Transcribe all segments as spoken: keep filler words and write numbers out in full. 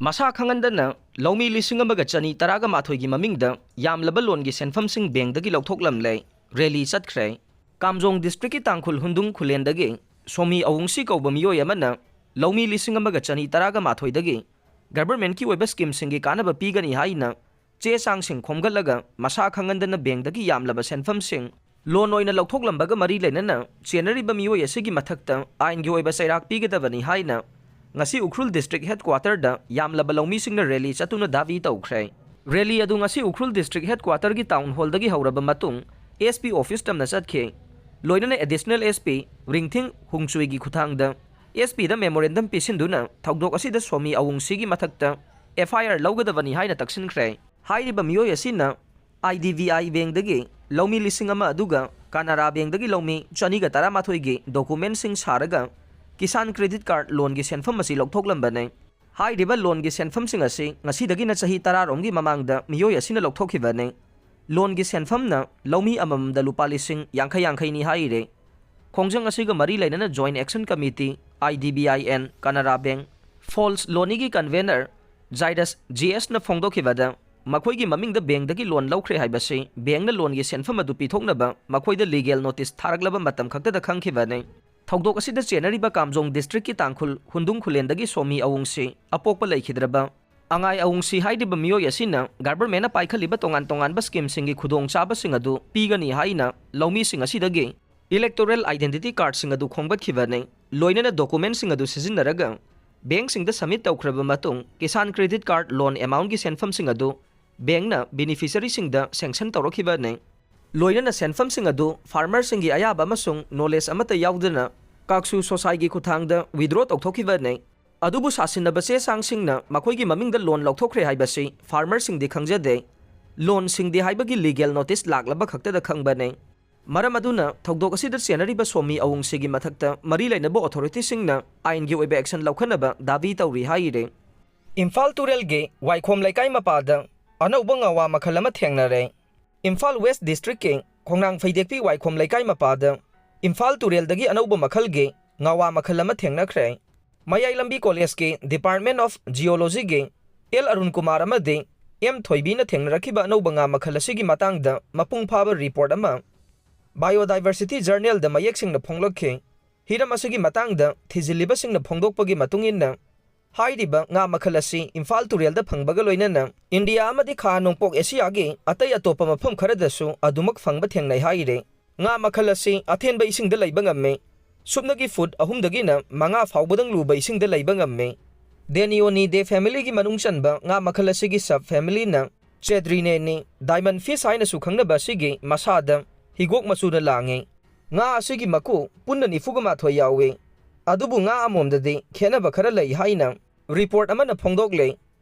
ꯃꯁꯥ ꯈꯪꯍꯟꯗꯅ ꯂꯧꯃꯤ ꯂꯤꯁꯤꯡ ꯑꯃꯒ ꯆꯅꯤ ꯇꯔꯥꯒ ꯃꯥꯊꯣꯏꯒꯤ ꯃꯃꯤꯡꯗ ꯌꯥꯝꯂꯕ ꯂꯣꯟꯒꯤ ꯁꯦꯟꯐꯝꯁꯤꯡ ꯕꯦꯡꯗꯒꯤ ꯂꯧꯊꯣꯛꯂꯝꯂꯦ꯫ ꯔꯦꯂꯤ ꯆꯠꯈ꯭ꯔꯦ꯫ ꯀꯥꯝꯖꯣꯡ ꯗꯤꯁꯇ꯭ꯔꯤꯛꯀꯤ ꯇꯥꯡꯈꯨꯜ ꯍꯨꯟꯗꯨꯡ ꯈꯨꯂꯦꯟꯗꯒꯤ ꯁꯣꯃꯤ ꯑꯋꯨꯡꯁꯤ ꯀꯧꯕ ꯃꯤꯑꯣꯏ ꯑꯃꯅ ꯂꯧꯃꯤ ꯂꯤꯁꯤꯡ ꯑꯃꯒ ꯆꯅꯤ ꯇꯔꯥꯒ ꯃꯥꯊꯣꯏꯗꯒꯤ ꯒꯚꯔꯟꯃꯦꯟꯠꯀꯤ ꯑꯣꯏꯕ ꯁ꯭ꯀꯤꯝꯁꯤꯡꯒꯤ ꯀꯥꯟꯅꯕ ꯄꯤꯒꯅꯤ ꯍꯥꯏꯅ ꯆꯦ ꯆꯥꯡꯁꯤꯡ ꯈꯣꯝꯒꯠꯂꯒ ꯃꯁꯥ ꯈꯪꯍꯟꯗꯅ ꯕꯦꯡꯗꯒꯤ ꯌꯥꯝꯂꯕ ꯁꯦꯟꯐꯝꯁꯤꯡ ꯂꯣꯟ ꯑꯣꯏꯅ ꯂꯧꯊꯣꯛꯂꯝꯕꯒ ꯃꯔꯤ ꯂꯩꯅꯅ ꯆꯦꯟꯅꯔꯤꯕ ꯃꯤꯑꯣꯏ ꯑꯁꯤꯒꯤ ꯃꯊꯛꯇ ꯑꯥꯏꯟꯒꯤ ꯑꯣꯏꯕ ꯆꯩꯔꯥꯛ ꯄꯤꯒꯗꯕꯅꯤ ꯍꯥꯏꯅ ꯉꯁꯤ ꯎꯈ꯭ꯔꯨꯜ ꯗꯤꯁꯇ꯭ꯔꯤꯛ ꯍꯦꯗꯀ꯭ꯋꯥꯇꯔꯗ ꯌꯥꯝꯂꯕ ꯂꯧꯃꯤꯁꯤꯡꯅ ꯔꯦꯂꯤ ꯆꯠꯇꯨꯅ ꯗꯥꯕꯤ ꯇꯧꯈ꯭ꯔꯦ꯫ ꯔꯦꯂꯤ ꯑꯗꯨ ꯉꯁꯤ ꯎꯈ꯭ꯔꯨꯜ ꯗꯤꯁꯇ꯭ꯔꯤꯛ ꯍꯦꯗꯀ꯭ꯋꯥꯇꯔꯒꯤ ꯇꯥꯎꯟ ꯍꯣꯜꯗꯒꯤ ꯍꯧꯔꯕ ꯃꯇꯨꯡ ꯑꯦꯁ ꯄꯤ ꯑꯣꯐꯤꯁ ꯇꯝꯅ ꯆꯠꯈꯤ꯫ ꯂꯣꯏꯅꯅ ꯑꯦꯗꯤꯁꯅꯦꯜ ꯑꯦꯁ ꯄꯤ ꯔꯤꯡꯊꯤꯡ ꯍꯨꯡꯆꯨꯏꯒꯤ ꯈꯨꯊꯥꯡꯗ ꯑꯦꯁ ꯄꯤꯗ ꯃꯦꯃꯣꯔꯦꯟꯗꯝ ꯄꯤꯁꯤꯟꯗꯨꯅ ꯊꯧꯗꯣꯛ ꯑꯁꯤꯗ ꯁꯣꯃꯤ ꯑꯋꯨꯡꯁꯤꯒꯤ ꯃꯊꯛꯇ ꯑꯦꯐ ꯑꯥꯏ ꯑꯥꯔ ꯂꯧꯒꯗꯕꯅꯤ ꯍꯥꯏꯅ ꯇꯛꯁꯤꯟꯈ꯭ꯔꯦ꯫ ꯍꯥꯏꯔꯤꯕ ꯃꯤꯑꯣꯏ ꯑꯁꯤꯅ ꯑꯥꯏ ꯗꯤ ꯕꯤ ꯑꯥꯏ ꯕꯦꯡꯗꯒꯤ ꯂꯧꯃꯤ ꯂꯤꯁꯤꯡ ꯑꯃ ꯑꯗꯨꯒ ꯀꯅꯥꯔꯥ ꯕꯦꯡꯗꯒꯤ ꯂꯧꯃꯤ ꯆꯅꯤꯒ ꯇꯔꯥꯃꯥꯊꯣꯏꯒꯤ ꯗꯣꯀꯨꯃꯦꯟꯁꯤꯡ ꯁꯥꯔꯒ ꯀꯤꯁꯥꯟ ꯀ꯭ꯔꯦꯗꯤꯠ ꯀꯥꯔꯗ ꯂꯣꯟꯒꯤ ꯁꯦꯟꯐꯝ ꯑꯁꯤ ꯂꯧꯊꯣꯛꯂꯝꯕꯅꯤ꯫ ꯍꯥꯏꯔꯤꯕ ꯂꯣꯟꯒꯤ ꯁꯦꯟꯐꯝꯁꯤꯡ ꯑꯁꯤ ꯉꯁꯤꯗꯒꯤꯅ ꯆꯍꯤ ꯇꯔꯥꯔꯣꯝꯒꯤ ꯃꯃꯥꯡꯗ ꯃꯤꯑꯣꯏ ꯑꯁꯤꯅ ꯂꯧꯊꯣꯛꯈꯤꯕꯅꯤ꯫ ꯂꯣꯟꯒꯤ ꯁꯦꯟꯐꯝꯅ ꯂꯧꯃꯤ ꯑꯃꯃꯝꯗ ꯂꯨꯄꯥ ꯂꯤꯁꯤꯡ ꯌꯥꯡꯈꯩ ꯌꯥꯡꯈꯩꯅꯤ ꯍꯥꯏꯔꯦ꯫ ꯈꯣꯡꯖꯪ ꯑꯁꯤꯒ ꯃꯔꯤ ꯂꯩꯅꯅ joint action committee, I D B I N, Canara bank, ꯐꯣꯜꯁ ꯂꯣꯅꯤꯒꯤ ꯀꯟꯚꯦꯅꯔ ꯖꯥꯏꯔꯁ ꯖꯤ ꯑꯦꯁꯅ ꯐꯣꯡꯗꯣꯛꯈꯤꯕꯗ, ꯃꯈꯣꯏꯒꯤ ꯃꯃꯤꯡꯗ ꯕꯦꯡꯗꯒꯤ ꯂꯣꯟ ꯂꯧꯈ꯭ꯔꯦ ꯍꯥꯏꯕꯁꯤ ꯕꯦꯡꯅ ꯂꯣꯟꯒꯤ ꯁꯦꯟꯐꯝ ꯑꯗꯨ ꯄꯤꯊꯣꯛꯅꯕ ꯃꯈꯣꯏꯗ ꯂꯤꯒꯦꯜ ꯅꯣꯇꯤꯁ ꯊꯥꯔꯛꯂꯕ ꯃꯇꯝ ꯈꯛꯇꯗ ꯈꯪꯈꯤꯕꯅꯤ꯫ ꯊꯧꯗꯣꯛ ꯑꯁꯤꯗ ꯆꯦꯟꯅꯔꯤꯕ ꯀꯥꯝꯖꯣꯡ ꯗꯤꯁꯇ꯭ꯔꯤꯛꯀꯤ ꯇꯥꯡꯈꯨꯜ ꯍꯨꯟꯗꯨꯡ ꯈꯨꯂꯦꯟꯗꯒꯤ ꯁꯣꯃꯤ ꯑꯋꯨꯡꯁꯤ ꯑꯄꯣꯛꯄ ꯂꯩꯈꯤꯗ꯭ꯔꯕ ꯑꯉꯥꯏ ꯑꯋꯨꯡꯁꯤ ꯍꯥꯏꯔꯤꯕ ꯃꯤꯑꯣꯏ ꯑꯁꯤꯅ ꯒꯚꯔꯟꯃꯦꯟꯠꯅ ꯄꯥꯏꯈꯠꯂꯤꯕ ꯇꯣꯉꯥꯟ ꯇꯣꯉꯥꯟꯕ ꯁ꯭ꯀꯤꯝꯁꯤꯡꯒꯤ ꯈꯨꯗꯣꯡꯆꯥꯕꯁꯤꯡ ꯑꯗꯨ ꯄꯤꯒꯅꯤ ꯍꯥꯏꯅ ꯂꯧꯃꯤꯁꯤꯡ ꯑꯁꯤꯗꯒꯤ ꯏꯂꯦꯛꯇꯣꯔꯦꯜ ꯑꯥꯏꯗꯦꯟꯇꯤꯇꯤ ꯀꯥꯔꯗꯁꯤꯡ ꯑꯗꯨ ꯈꯣꯝꯒꯠꯈꯤꯕꯅꯤ꯫ ꯂꯣꯏꯅꯅ ꯗꯣꯀꯨꯃꯦꯟꯠꯁꯤꯡ ꯑꯗꯨ ꯁꯤꯖꯤꯟꯅꯔꯒ ꯕꯦꯡꯁꯤꯡꯗ ꯁꯕꯃꯤꯠ ꯇꯧꯈ꯭ꯔꯕ ꯃꯇꯨꯡ ꯀꯤꯁꯥꯟ ꯀ꯭ꯔꯦꯗꯤꯠ ꯀꯥꯔꯗ ꯂꯣꯟ ꯑꯦꯃꯥꯎꯟꯠꯀꯤ ꯁꯦꯟꯐꯝꯁꯤꯡ ꯑꯗꯨ ꯕꯦꯡꯅ ꯕꯦꯅꯤꯐꯤꯁꯔꯤꯁꯤꯡꯗ ꯁꯦꯡꯁꯟ ꯇꯧꯔꯛꯈꯤꯕꯅꯤ꯫ ꯂꯣꯏꯅꯅ ꯁꯦꯟꯐꯝꯁꯤꯡ ꯑꯗꯨ ꯐꯥꯔꯃꯔꯁꯤꯡꯒꯤ ꯑꯌꯥꯕ ꯑꯃꯁꯨꯡ ꯅꯣꯂꯦꯖ ꯑꯃꯠꯇ ꯌꯥꯎꯗꯅ ꯀꯥꯛꯁꯨ ꯁꯣꯁꯥꯏꯒꯤ ꯈꯨꯠꯊꯥꯡꯗ ꯋꯤꯗ꯭ꯔꯣ ꯇꯧꯊꯣꯛꯈꯤꯕꯅꯤ꯫ ꯑꯗꯨꯕꯨ ꯁꯥꯁꯤꯟꯅꯕ ꯆꯦ ꯆꯥꯡꯁꯤꯡꯅ ꯃꯈꯣꯏꯒꯤ ꯃꯃꯤꯡꯗ ꯂꯣꯟ ꯂꯧꯊꯣꯛꯈ꯭ꯔꯦ ꯍꯥꯏꯕꯁꯤ ꯐꯥꯔꯃꯔꯁꯤꯡꯗꯤ ꯈꯪꯖꯗꯦ꯫ ꯂꯣꯟ ꯁꯤꯡꯗꯦ ꯍꯥꯏꯕꯒꯤ ꯂꯤꯒꯦꯜ ꯅꯣꯇꯤꯁ ꯂꯥꯛꯂꯕ ꯈꯛꯇꯗ ꯈꯪꯕꯅꯤ꯫ ꯃꯔꯝ ꯑꯗꯨꯅ ꯊꯧꯗꯣꯛ ꯑꯁꯤꯗ ꯆꯦꯟꯅꯔꯤꯕ ꯁꯣꯃꯤ ꯑꯋꯨꯡꯁꯤꯒꯤ ꯃꯊꯛꯇ ꯃꯔꯤ ꯂꯩꯅꯕ ꯑꯣꯊꯣꯔꯤꯇꯤꯁꯤꯡꯅ ꯑꯥꯏꯟꯒꯤ ꯑꯣꯏꯕ ꯑꯦꯛꯁꯟ ꯂꯧꯈꯠꯅꯕ ꯗꯥꯕꯤ ꯇꯧꯔꯤ ꯍꯥꯏꯔꯤ꯫ ꯏꯝꯐꯥꯜ ꯇꯨꯔꯦꯜꯒꯤ ꯋꯥꯏꯈꯣꯝ ꯂꯩꯀꯥꯏ ꯃꯄꯥꯗ ꯑꯅꯧꯕ ꯉꯥꯋꯥ ꯃꯈꯜ ꯑꯃ ꯊꯦꯡꯅꯔꯦ꯫ ꯏꯝꯐꯥꯜ ꯋꯦꯁ ꯗꯤꯁꯇ꯭ꯔꯤꯛꯀꯤ ꯈꯣꯡꯅꯥꯡ ꯐꯩꯗꯦꯛꯄꯤ ꯋꯥꯏꯈꯣꯝ ꯂꯩꯀꯥꯏ ꯃꯄꯥꯗ ꯏꯝꯐꯥꯜ ꯇꯨꯔꯦꯜꯗꯒꯤ ꯑꯅꯧꯕ ꯃꯈꯜꯒꯤ ꯉꯥꯋꯥ ꯃꯈꯜ ꯑꯃ ꯊꯦꯡꯅꯈ꯭ꯔꯦ꯫ ꯃꯌꯥꯏ ꯂꯝꯕꯤ ꯀꯣꯂꯦꯖꯀꯤ Department of Geologyꯒꯤ L Arun Kumar ꯑꯃꯗꯤ ꯑꯦꯝ ꯊꯣꯏꯕꯤꯅ ꯊꯦꯡꯅꯔꯛꯈꯤꯕ ꯑꯅꯧꯕ ꯉꯥ ꯃꯈꯜ ꯑꯁꯤꯒꯤ ꯃꯇꯥꯡꯗ ꯃꯄꯨꯡ ꯐꯥꯕ ꯔꯤꯄꯣꯔꯠ ꯑꯃ Biodiversity Journalꯗ ꯃꯌꯦꯛ ꯁꯦꯡꯅ ꯐꯣꯡꯂꯛꯈꯤ꯫ ꯍꯤꯔꯝ ꯑꯁꯤꯒꯤ ꯃꯇꯥꯡꯗ ꯊꯤꯖꯤꯜꯂꯤꯕꯁꯤꯡꯅ ꯐꯣꯡꯗꯣꯛꯄꯒꯤ ꯃꯇꯨꯡ ꯏꯟꯅ, ꯍꯥꯏꯔꯤꯕ ꯉꯥ ꯃꯈꯜ ꯑꯁꯤ ꯏꯝꯐꯥꯜ ꯇꯨꯔꯦꯜꯗ ꯐꯪꯕꯒ ꯂꯣꯏꯅꯅ ꯏꯟꯗꯤꯌꯥ ꯑꯃꯗꯤ ꯈꯥ ꯅꯣꯡꯄꯣꯛ ꯑꯦꯁꯤꯌꯥꯒꯤ ꯑꯇꯩ ꯑꯇꯣꯞꯄ ꯃꯐꯝ ꯈꯔꯗꯁꯨ ꯑꯗꯨꯃꯛ ꯐꯪꯕ ꯊꯦꯡꯅꯩ ꯍꯥꯏꯔꯤ꯫ ꯉꯥ ꯃꯈꯜ ꯑꯁꯤ ꯑꯊꯦꯟꯕ ꯏꯁꯤꯡꯗ ꯂꯩꯕ ꯉꯝꯃꯤ꯫ ꯁꯨꯞꯅꯒꯤ ꯐꯨꯠ ꯑꯍꯨꯝꯗꯒꯤꯅ ꯃꯉꯥ ꯐꯥꯎꯕꯗꯪ ꯂꯨꯕ ꯏꯁꯤꯡꯗ ꯂꯩꯕ ꯉꯝꯃꯤ꯫ Denionidae familyꯒꯤ ꯃꯅꯨꯡ ꯆꯟꯕ ꯉꯥ ꯃꯈꯜ ꯑꯁꯤꯒꯤ sub familyꯅ Chedrinidae, diamond fish ꯍꯥꯏꯅꯁꯨ ꯈꯪꯅꯕ ꯑꯁꯤꯒꯤ ꯃꯁꯥꯗ ꯍꯤꯒꯣꯛ ꯃꯆꯨꯅ ꯂꯥꯡꯉꯤ꯫ ꯉꯥ ꯑꯁꯤꯒꯤ ꯃꯀꯨ ꯄꯨꯟꯅ ꯅꯤꯐꯨꯒ ꯃꯥꯊꯣꯏ ꯌꯥꯎꯏ꯫ ꯑꯗꯨꯕꯨ ꯉꯥ ꯑꯃꯣꯝꯗꯗꯤ ꯈꯦꯠꯅꯕ ꯈꯔ ꯂꯩ ꯍꯥꯏꯅ ꯔꯤꯄꯣꯔꯠ ꯑꯃꯅ ꯐꯣꯡꯗꯣꯛꯂꯦ꯫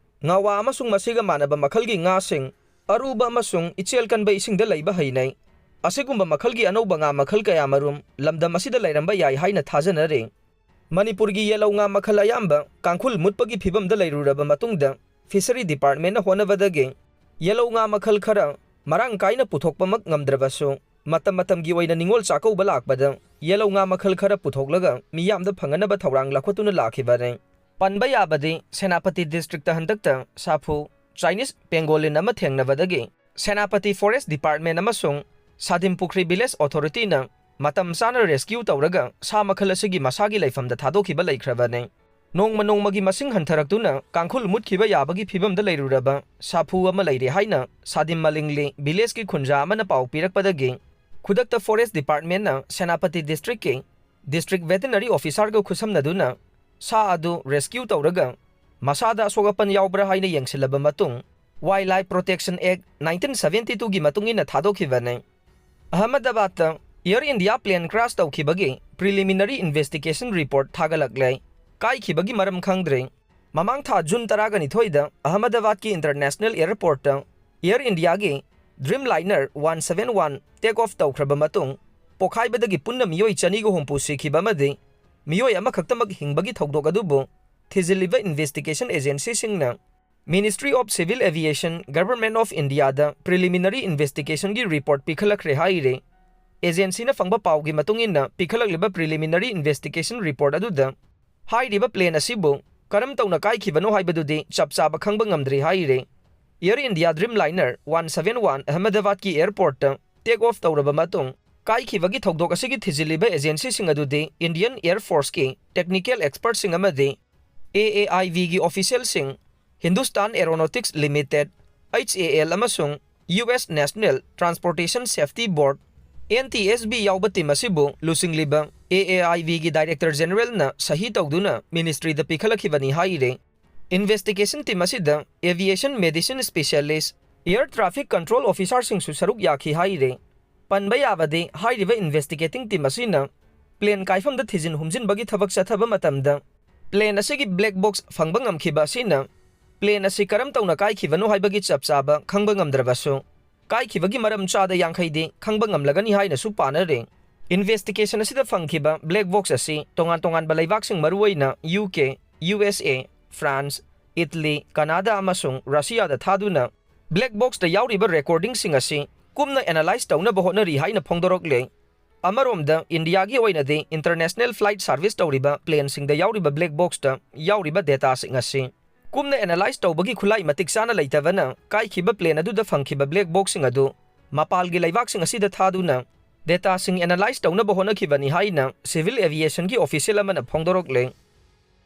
ꯉꯥꯋꯥ ꯑꯃꯁꯨꯡ ꯃꯁꯤꯒ ꯃꯥꯟꯅꯕ ꯃꯈꯜꯒꯤ ꯉꯥꯁꯤꯡ ꯑꯔꯨꯕ ꯑꯃꯁꯨꯡ ꯏꯆꯦꯜ ꯀꯟꯕ ꯏꯁꯤꯡꯗ ꯂꯩꯕ ꯍꯩꯅꯩ꯫ ꯑꯁꯤꯒꯨꯝꯕ ꯃꯈꯜꯒꯤ ꯑꯅꯧꯕ ꯉꯥ ꯃꯈꯜ ꯀꯌꯥꯃꯔꯨꯝ ꯂꯝꯗꯝ ꯑꯁꯤꯗ ꯂꯩꯔꯝꯕ ꯌꯥꯏ ꯍꯥꯏꯅ ꯊꯥꯖꯅꯔꯤ꯫ ꯃꯅꯤꯄꯨꯔꯒꯤ ꯌꯦꯜꯍꯧ ꯉꯥ ꯃꯈꯜ ꯑꯌꯥꯝꯕ ꯀꯥꯡꯈꯨꯜ ꯃꯨꯠꯄꯒꯤ ꯐꯤꯕꯝꯗ ꯂꯩꯔꯨꯔꯕ ꯃꯇꯨꯡꯗ, Fishery Departmentꯅ ꯍꯣꯠꯅꯕꯗꯒꯤ ꯌꯦꯜꯍꯧ ꯉꯥ ꯃꯈꯜ ꯈꯔ ꯃꯔꯥꯡ ꯀꯥꯏꯅ ꯄꯨꯊꯣꯛꯄꯃꯛ ꯉꯝꯗ꯭ꯔꯕꯁꯨ, ꯃꯇꯝ ꯃꯇꯝꯒꯤ ꯑꯣꯏꯅ ꯅꯤꯉꯣꯜ ꯆꯥꯛꯀꯧꯕ ꯂꯥꯛꯄꯗ ꯌꯦꯜꯍꯧ ꯉꯥ ꯃꯈꯜ ꯈꯔ ꯄꯨꯊꯣꯛꯂꯒ ꯃꯤꯌꯥꯝꯗ ꯐꯪꯍꯟꯅꯕ ꯊꯧꯔꯥꯡ ꯂꯧꯈꯠꯇꯨꯅ ꯂꯥꯛꯈꯤꯕꯅꯤ꯫ ꯄꯟꯕ ꯌꯥꯕꯗꯤ, ꯁꯦꯅꯥꯄꯇꯤ districtꯇ ꯍꯟꯗꯛꯇ ꯁꯥꯐꯨ, Chinese pangolin ꯑꯃ ꯊꯦꯡꯅꯕꯗꯒꯤ ꯁꯦꯅꯥꯄꯇꯤ Forest Department ꯑꯃꯁꯨꯡ ꯁꯥꯗꯤꯝ ꯄꯨꯈ꯭ꯔꯤ Village Authorityꯅ ꯃꯇꯝ ꯆꯥꯅ rescue ꯇꯧꯔꯒ ꯁꯥ ꯃꯈꯜ ꯑꯁꯤꯒꯤ ꯃꯁꯥꯒꯤ ꯂꯩꯐꯝꯗ ꯊꯥꯗꯣꯛꯈꯤꯕ ꯂꯩꯈ꯭ꯔꯕꯅꯤ꯫ ꯅꯣꯡꯃ ꯅꯣꯡꯃꯒꯤ ꯃꯁꯤꯡ ꯍꯟꯊꯔꯛꯇꯨꯅ ꯀꯥꯡꯈꯨꯜ ꯃꯨꯠꯈꯤꯕ ꯌꯥꯕꯒꯤ ꯐꯤꯕꯝꯗ ꯂꯩꯔꯨꯔꯕ ꯁꯥꯐꯨ ꯑꯃ ꯂꯩꯔꯦ ꯍꯥꯏꯅ ꯁꯥꯗꯤꯝ ꯃꯂꯤꯡꯂꯤ villageꯀꯤ ꯈꯨꯟꯖꯥ ꯑꯃꯅ ꯄꯥꯎ ꯄꯤꯔꯛꯄꯗꯒꯤ ꯈꯨꯗꯛꯇ Forest Departmentꯅ ꯁꯦꯅꯥꯄꯇꯤ districtꯀꯤ District Veterinary Officerꯒ ꯈꯨꯠꯁꯝꯅꯗꯨꯅ ꯁꯥ ꯑꯗꯨ rescue ꯇꯧꯔꯒ ꯃꯁꯥꯗ ꯑꯁꯣꯛ ꯑꯄꯟ ꯌꯥꯎꯕ꯭ꯔꯥ ꯍꯥꯏꯅ ꯌꯦꯡꯁꯤꯜꯂꯕ ꯃꯇꯨꯡ, Wildlife Protection Act nineteen seventy twoꯒꯤ ꯃꯇꯨꯡ ꯏꯟꯅ ꯊꯥꯗꯣꯛꯈꯤꯕꯅꯤ꯫ ꯑꯍꯃꯗꯕꯥꯗꯇ Air India plane crash ꯇꯧꯈꯤꯕꯒꯤ preliminary investigation report ꯊꯥꯒꯠꯂꯛꯂꯦ꯫ ꯀꯥꯏꯈꯤꯕꯒꯤ ꯃꯔꯝ ꯈꯪꯗ꯭ꯔꯤ꯫ ꯃꯃꯥꯡ ꯊꯥ ꯖꯨꯟ ꯇꯔꯥꯒ ꯅꯤꯊꯣꯏꯗ ꯑꯍꯃꯗꯕꯥꯗꯀꯤ International Airportꯇ Air Indiaꯒꯤ Dreamliner one seven one take off ꯇꯧꯈ꯭ꯔꯕ ꯃꯇꯨꯡ, ꯄꯣꯈꯥꯏꯕꯗꯒꯤ ꯄꯨꯟꯅ ꯃꯤꯑꯣꯏ ꯆꯅꯤꯒ ꯍꯨꯝꯐꯨ ꯁꯤꯈꯤꯕ ꯑꯃꯗꯤ ꯃꯤꯑꯣꯏ ꯑꯃꯈꯛꯇꯃꯛ ꯍꯤꯡꯕꯒꯤ ꯊꯧꯗꯣꯛ ꯑꯗꯨꯕꯨ ꯊꯤꯖꯤꯜꯂꯤꯕ investigation agencyꯁꯤꯡꯅ Ministry of Civil Aviation, Government of Indiaꯗ preliminary investigationꯒꯤ report ꯄꯤꯈꯠꯂꯛꯈ꯭ꯔꯦ ꯍꯥꯏꯔꯤ꯫ Agencyꯅ ꯐꯪꯕ ꯄꯥꯎꯒꯤ ꯃꯇꯨꯡ ꯏꯟꯅ, ꯄꯤꯈꯠꯂꯛꯂꯤꯕ preliminary investigation report ꯑꯗꯨꯗ ꯍꯥꯏꯔꯤꯕ plane ꯑꯁꯤꯕꯨ ꯀꯔꯝ ꯇꯧꯅ ꯀꯥꯏꯈꯤꯕꯅꯣ ꯍꯥꯏꯕꯗꯨꯗꯤ ꯆꯞ ꯆꯥꯕ ꯈꯪꯕ ꯉꯝꯗ꯭ꯔꯤ ꯍꯥꯏꯔꯤ꯫ Air India Dreamliner one seven one ꯑꯍꯃꯗꯕꯥꯗꯀꯤ airportꯇ take off ꯇꯧꯔꯕ ꯃꯇꯨꯡ, ꯀꯥꯏꯈꯤꯕꯒꯤ ꯊꯧꯗꯣꯛ ꯑꯁꯤꯒꯤ ꯊꯤꯖꯤꯜꯂꯤꯕ agencyꯁꯤꯡ ꯑꯗꯨꯗꯤ Indian Air Forceꯀꯤ technical expertꯁꯤꯡ ꯑꯃꯗꯤ A A I Vꯒꯤ officialꯁꯤꯡ, Hindustan Aeronautics Limited, H A L, ꯑꯃꯁꯨꯡ U S National Transportation Safety Board, N T S B ꯌꯥꯎꯕ team ꯑꯁꯤꯕꯨ ꯂꯨꯆꯤꯡꯂꯤꯕ A A I Vꯒꯤ Director Generalꯅ ꯁꯍꯤ ꯇꯧꯗꯨꯅ ministryꯗ ꯄꯤꯈꯠꯂꯛꯈꯤꯕꯅꯤ ꯍꯥꯏꯔꯤ꯫ Investigation team ꯑꯁꯤꯗ aviation medicine specialist, air traffic control officerꯁꯤꯡꯁꯨ ꯁꯔꯨꯛ ꯌꯥꯈꯤ ꯍꯥꯏꯔꯤ꯫ ꯄꯟꯕ ꯌꯥꯕꯗꯤ, ꯍꯥꯏꯔꯤꯕ investigating team ꯑꯁꯤꯅ plane ꯀꯥꯏꯐꯝꯗ ꯊꯤꯖꯤꯟ ꯍꯨꯝꯖꯤꯟꯕꯒꯤ ꯊꯕꯛ ꯆꯠꯊꯕ ꯃꯇꯝꯗ plane ꯑꯁꯤꯒꯤ black box ꯐꯪꯕ ꯉꯝꯈꯤꯕ ꯑꯁꯤꯅ plane ꯑꯁꯤ ꯀꯔꯝ ꯇꯧꯅ ꯀꯥꯏꯈꯤꯕꯅꯣ ꯍꯥꯏꯕꯒꯤ ꯆꯞ ꯆꯥꯕ ꯈꯪꯕ ꯉꯝꯗ꯭ꯔꯕꯁꯨ, ꯀꯥꯏꯈꯤꯕꯒꯤ ꯃꯔꯝ ꯆꯥꯗ ꯌꯥꯡꯈꯩꯗꯤ ꯈꯪꯕ ꯉꯝꯂꯒꯅꯤ ꯍꯥꯏꯅꯁꯨ ꯄꯥꯅꯔꯤ꯫ Investigation ꯑꯁꯤꯗ ꯐꯪꯈꯤꯕ black box ꯑꯁꯤ ꯇꯣꯉꯥꯟ ꯇꯣꯉꯥꯟꯕ ꯂꯩꯕꯥꯛꯁꯤꯡ, ꯃꯔꯨꯑꯣꯏꯅ U K, U S A, France, Italy, Canada ꯑꯃꯁꯨꯡ Russiaꯗ ꯊꯥꯗꯨꯅ black boxꯇ ꯌꯥꯎꯔꯤꯕ recordingꯁꯤꯡ ꯑꯁꯤ ꯀꯨꯞꯅ analyse ꯇꯧꯅꯕ ꯍꯣꯠꯅꯔꯤ ꯍꯥꯏꯅ ꯐꯣꯡꯗꯣꯔꯛꯂꯦ꯫ ꯑꯃꯔꯣꯝꯗ, Indiaꯒꯤ ꯑꯣꯏꯅꯗꯤ international flight service ꯇꯧꯔꯤꯕ planeꯁꯤꯡꯗ ꯌꯥꯎꯔꯤꯕ black boxꯇ ꯌꯥꯎꯔꯤꯕ dataꯁꯤꯡ ꯑꯁꯤ ꯀꯨꯞꯅ analyse ꯇꯧꯕꯒꯤ ꯈꯨꯠꯂꯥꯏ ꯃꯇꯤꯛ ꯆꯥꯅ ꯂꯩꯇꯕꯅ ꯀꯥꯏꯈꯤꯕ plane ꯑꯗꯨꯗ ꯐꯪꯈꯤꯕ black boxꯁꯤꯡ ꯑꯗꯨ ꯃꯄꯥꯜꯒꯤ ꯂꯩꯕꯥꯛꯁꯤꯡ ꯑꯁꯤꯗ ꯊꯥꯗꯨꯅ dataꯁꯤꯡ analyse ꯇꯧꯅꯕ ꯍꯣꯠꯅꯈꯤꯕꯅꯤ ꯍꯥꯏꯅ civil aviationꯒꯤ official ꯑꯃꯅ ꯐꯣꯡꯗꯣꯔꯛꯂꯦ꯫